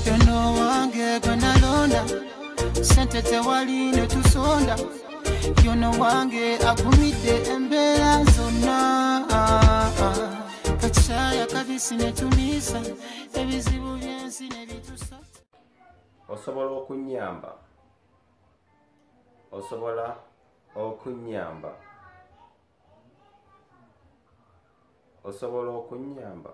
Yono wange gwe nalonda, sente tewali ne tusonda. Yono wange agumidde embeera zonna. Kakyaya kabisi ne tumisa, ebizibu by'ensi ne bitusa. Osobola okunnyamba. Osobola okunnyamba. Osobola okunnyamba.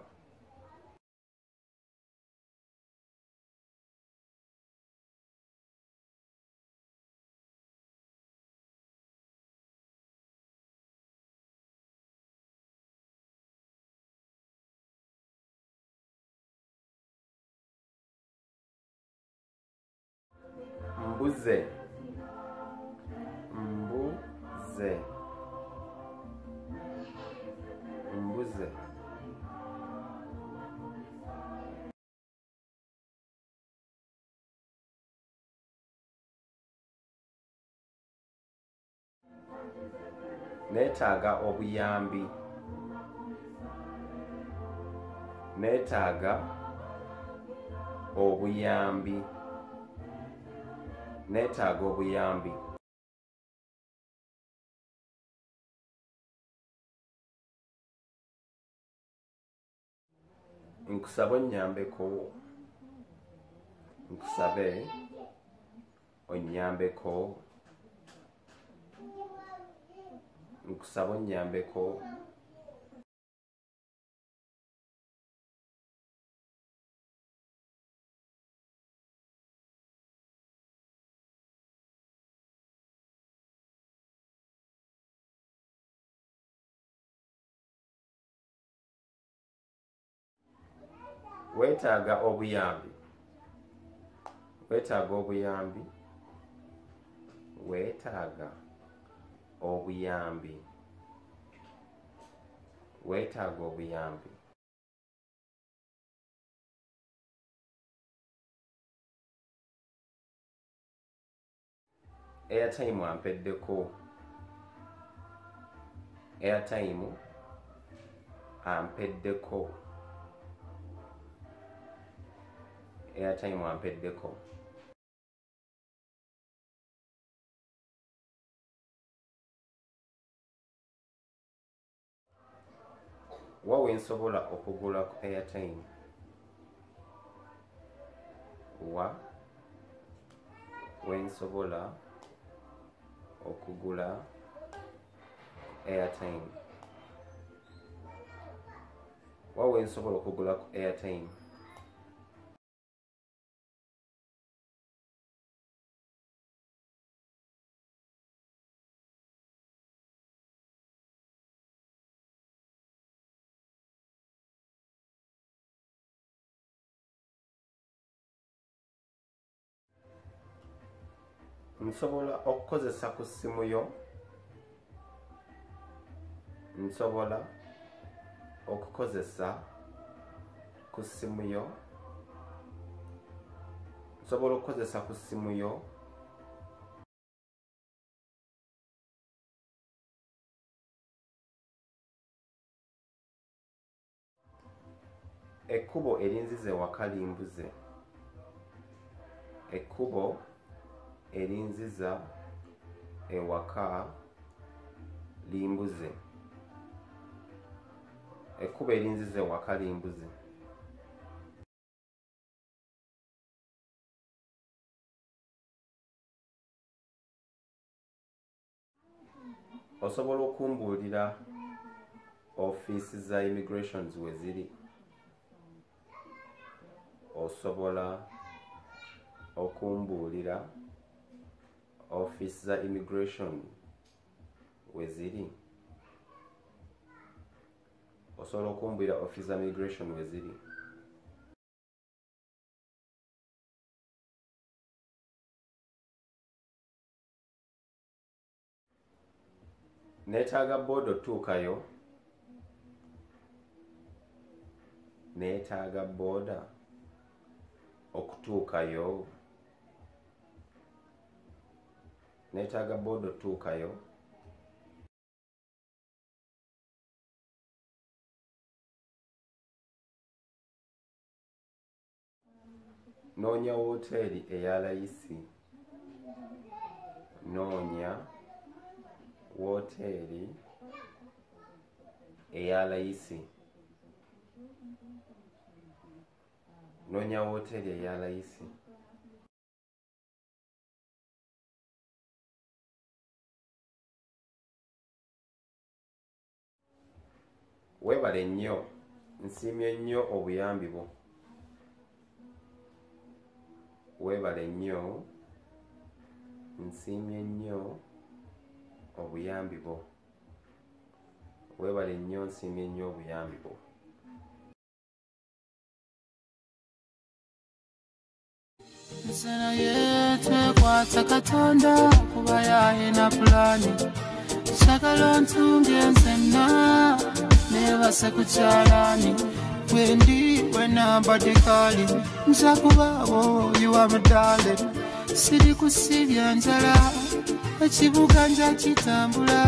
Mbuze. Mbuze. Mbuze. Neetaaga obuyambi. Neetaaga obuyambi. Neetaaga obuyambi. Nkusaba onnyambeko. Nkusabe onnyambeko. Nkusaba onnyambeko. Weetaaga obuyambi. Weetaaga obuyambi. Weetaaga obuyambi. Weetaaga obuyambi. Airtime ampeddeko. Airtime ampeddeko. Airtime ampeddeko. Wa we nsobola okugula ku airtime? Wa we nsobola okugula airtime? Wa we nsobola okugula ku airtime? Nsobola okukozesa ku ssimu yo. Nsobola okukozesa ku ssimu yo. Nsobola okukozesa ku ssimu yo. Ekkubo erinziza ewaka limbuze. Ekkubo erinziza ewaka limbuze. Ekkubo erinziza ewaka limbuze. Osobola okumbuulira ofiisi za immigrations we ziri? Osobola okumbuulira ofiisi za immigration we ziri? Osobola okumbuulira ofiisi za immigration we ziri? Neetaaga booda otuukayo. Neetaaga booda okutuukayo. Neetaaga booda otuukayo. Noonya woteeri eya layisi. Noonya woteeri eya layisi. Noonya woteeri eya layisi. Weebale nnyo, nsiimye nnyo obuyambi bwo. Weebale nnyo, nsiimye nnyo obuyambi bwo. Weebale nnyo, nsiimye nnyo obuyambi bwo. Nze naye twekwata Katonda kuba yalina pulaani. Njagala ontunge nzenna neebase ku kyalaani. Wendi wenambadde kaali nja kubaawo you are my darling. Siri kusibya njala ekibuga nja kitambula.